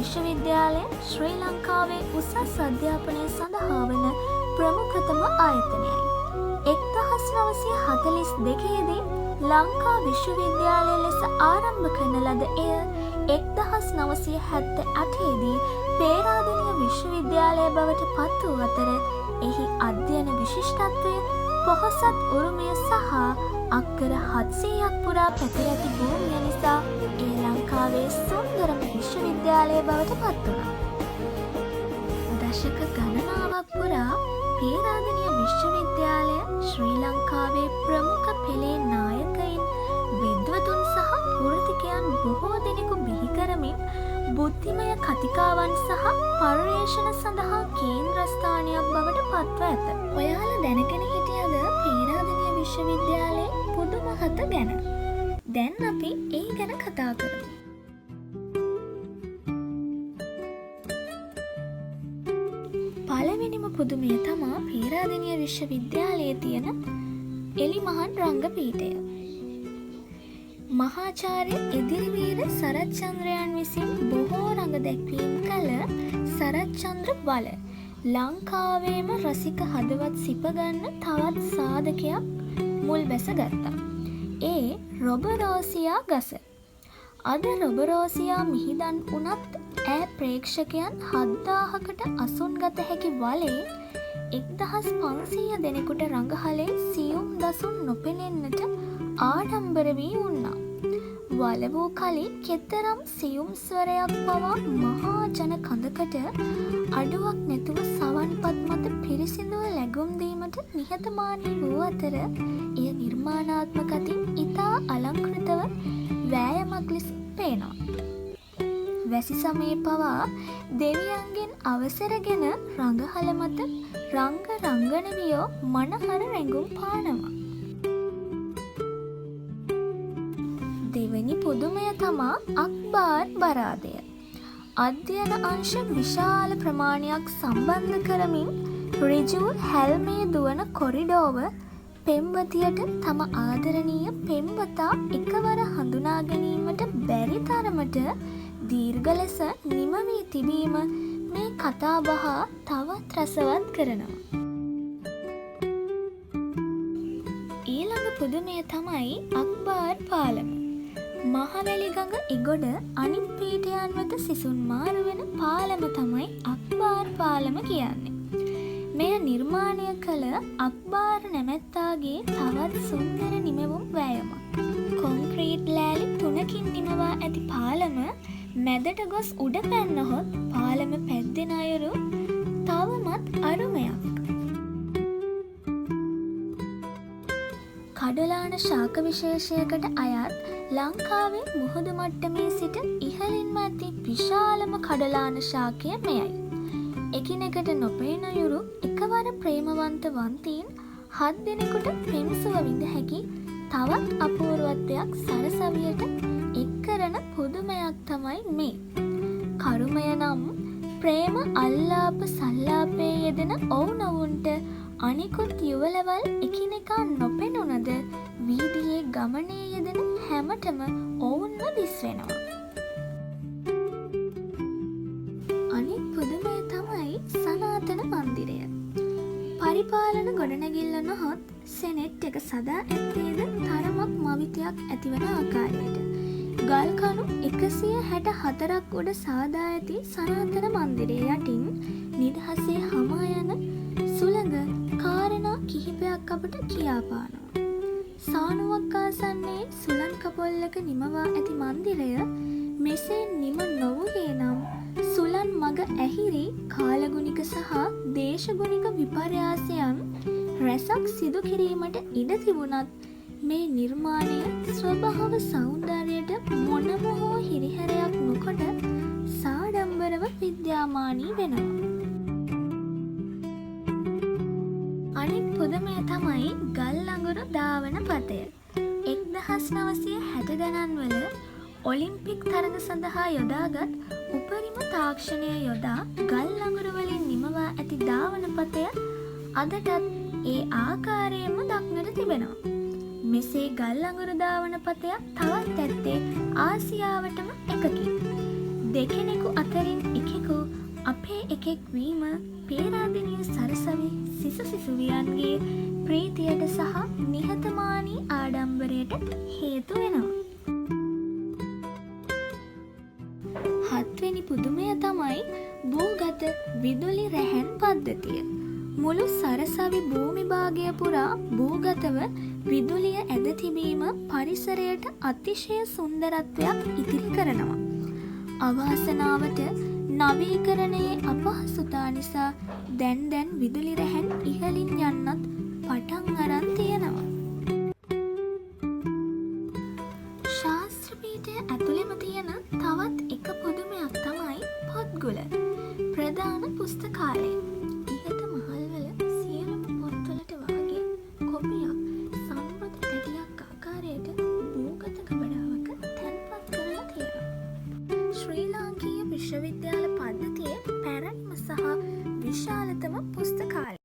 විශ්වවිද්‍යාලය ශ්‍රී ලංකාවේ උසස් අධ්‍යාපනය සඳහා වන ප්‍රමුඛතම ආයතනයයි. 1942 දී ලංකා විශ්වවිද්‍යාලය ලෙස ආරම්භ කරන ලද එය 1978 දී පේරාදෙණිය විශ්වවිද්‍යාලය බවට පත් වූ අතර එහි අධ්‍යයන විශිෂ්ටත්වය, පොහොසත් උරුමය සහ අක්කර 700ක් පුරා පැතිර ඇති භූමිය නිසා එය ලංකාවේ සුන්දරම විශ්වවිද්‍යාලය බවට පත් වුණා. දශක ගණනාවක් පුරා පේරාදෙණිය විශ්වවිද්‍යාලය ශ්‍රී ලංකාවේ ප්‍රමුඛ පෙළේ නායකයින්, විද්වතුන් සහ වෘත්තිකයන් බොහෝ දෙනෙකු බිහි කරමින් බුද්ධිමය කතිකාවන් සහ පර්යේෂණ සඳහා කේන්ද්‍රස්ථානයක් බවට පත්ව ඇත. ඔයාලා දැනගෙන හිටියද පේරාදෙණිය විශ්වවිද්‍යාලයේ පුදුම හත ගැන? දැන් අපි ඒ ගැන කතා කරමු. පළවෙනිම පුදුමය තමා පේරාදෙණිය විශ්වවිද්‍යාලයේ තියෙන එලිමහන් රංගපීඨය. මහාචාර්ය එදිරිවීර සරච්චන්ද්‍රයන් විසින් බොහෝ රඟ දැක්වීම් කළ සරච්චන්ද්‍ර වල ලංකාවේම රසික හදවත් සිපගන්න තවත් සාධකයක් මුල් බැස ගත්තා. ඒ රොබරෝසියා ගස. අද රොබරෝසියා මිහිදන් වුණත් ඈ ප්‍රේක්ෂකයන් 7000කට අසුන්ගත හැකි වලේ 1500 දෙනෙකුට රඟහලේ සියුම් දසුන් නොපෙනෙන්නට ආඩම්බර වී වුණා. වල වූ කලි කෙතරම් සියුම් ස්වරයක් පවා මහා ජන කඳකට අඩුවක් නැතුව සවන්පත් මත පිරිසිදුව ලැඟුම් දීමට නිහතමානී වූ අතර එය නිර්මාණාත්මක අතින් ඉතා අලංකෘතව වෑයමක් ලෙස පේනවා. වැසි සමයේ පවා දෙවියන්ගෙන් අවසරගෙන රඟහල මත රංග රංගනවියෝ මනහර රැඟුම් පානවා. දෙවැනි පුදුමය තමා අක්බාර් බරාදය. අධ්‍යයන අංශ විශාල ප්‍රමාණයක් සම්බන්ධ කරමින් ඍජුව හැල්මේ දුවන කොරිඩෝව පෙම්වතියට තම ආදරණීය පෙම්වතා එකවර හඳුනා ගැනීමට බැරි තරමට දීර්ඝ ලෙස නිම වී තිබීම මේ කතාබහ තවත් රසවත් කරනවා. ඊළඟ පුදුමය තමයි අක්බාර් පාලම. මහවැලි ගඟ එගොඩ අනිත් පීඨයන් වෙත සිසුන් මාරු වෙන පාලම තමයි අක්බාර් පාලම කියන්නේ. මෙය නිර්මාණය කළ අක්බාර් නැමැත්තාගේ තවත් සුන්දර නිමවුම් වෑයමක්. කොන්ක්‍රීට් ලෑලි තුනකින් නිමවා ඇති පාලම මැදට ගොස් උඩ පැන්නහොත් පාලම පැද්දෙන අයුරු තවමත් අරුමයක්. කඩලාන ශාක විශේෂයකට අයත් ලංකාවේ මුහුදු මට්ටමේ සිට ඉහළින්ම ඇති විශාලම කඩලාන ශාකය මෙයයි. එකිනෙකට නොපෙනෙන අයුරු එකවර ප්‍රේමවන්ත වන්තීන් 7 දෙනෙකුට පෙම්සුව විඳ හැකි තවත් අපූර්වත්වයක් සරසවියට එක් කරන පුදුමයක් තමයි මේ. කරුමය නම් ප්‍රේම අල්ලාප සල්ලාපයේ යෙදෙන ඔවුනොවුන්ට අනිකුත් යුවළවල් එකිනෙකා නොපෙනුනද වීදියේ ගමනේ යෙදෙන හැමටම ඔවුන්ව දිස්වෙනවා. අනිත් පුදුමය තමයි සනාතන මන්දිරය. පරිපාලන ගොඩනැගිල්ල නොහොත් සෙනෙට් එක සදා ඇත්තේද තරමක් මවිතයක් ඇතිවන ආකාරයට. ගල්කණු 164ක් උඩ සාදා ඇති සනාතන මන්දිරය යටින් නිදහසේ හමා යන සුළඟ කාරණා කිහිපයක් අපට කියාපානවා. සානුවක් ආසන්නයේ සුළං කපොල්ලක නිමවා ඇති මන්දිරය මෙසේ නිම නොවූයේ නම් සුළං මග ඇහිරි කාලගුණික සහ දේශගුණික විපර්යාසයන් රැසක් සිදු කිරීමට ඉඩ තිබුණත් මේ නිර්මාණය ස්වභාව සෞන්දර්යයට මොනම හෝ හිරිහැරයක් නොකොට සාඩම්බරව විද්‍යාමානී වෙනවා. අනෙක් පුදුමය තමයි ගල් අඟුරු ධාවන පතය. 1960 ගණන්වල ඔලිම්පික් තරඟ සඳහා යොදාගත් උපරිම තාක්ෂණය යොදා ගල් අඟුරු වලින් නිමවා ඇති ධාවන පතය අදටත් ඒ ආකාරයෙන්ම දක්නට තිබෙනවා. මෙසේ ගල් අඟුරු ධාවන පතයක් තවත් ඇත්තේ ආසියාවටම එකකි. දෙකෙනෙකු අතරින් එකෙකු අපේ එකෙක් වීම පේරාදෙණිය සරසවි සිසු සිසුවියන්ගේ ප්‍රීතියට සහ නිහතමානී ආඩම්බරයට හේතු වෙනවා. හත්වෙනි පුදුමය තමයි භූගත විදුලි රැහැන් පද්ධතිය. මුළු සරසවි භූමි භාගය පුරා භූගතව විදුලිය ඇද තිබීම පරිසරයට අතිශය සුන්දරත්වයක් ඉතිරි කරනවා. අවාසනාවට නවීකරණයේ අපහසුතා නිසා දැන් දැන් විදුලි රැහැන් ඉහළින් යන්නත් පටන් අරන් තියෙනවා. ශාස්ත්‍ර පීඨය ඇතුළෙම තියෙන තවත් එක පුදුමයක් තමයි පොත්ගුල. ප්‍රධාන පුස්තකාලය. ඉහත මහල්වල සියලුම පොත්වලට වාගේ කොපියක් සම්බද තැටියක් ආකාරයට භූගත ගබඩාවක තැන්පත් කරලා තියෙනවා. ශ්‍රී ලාංකීය විශ්වවිද්‍යාල පද්ධතියේ පැරණිම සහ විශාලතම පුස්තකාලය.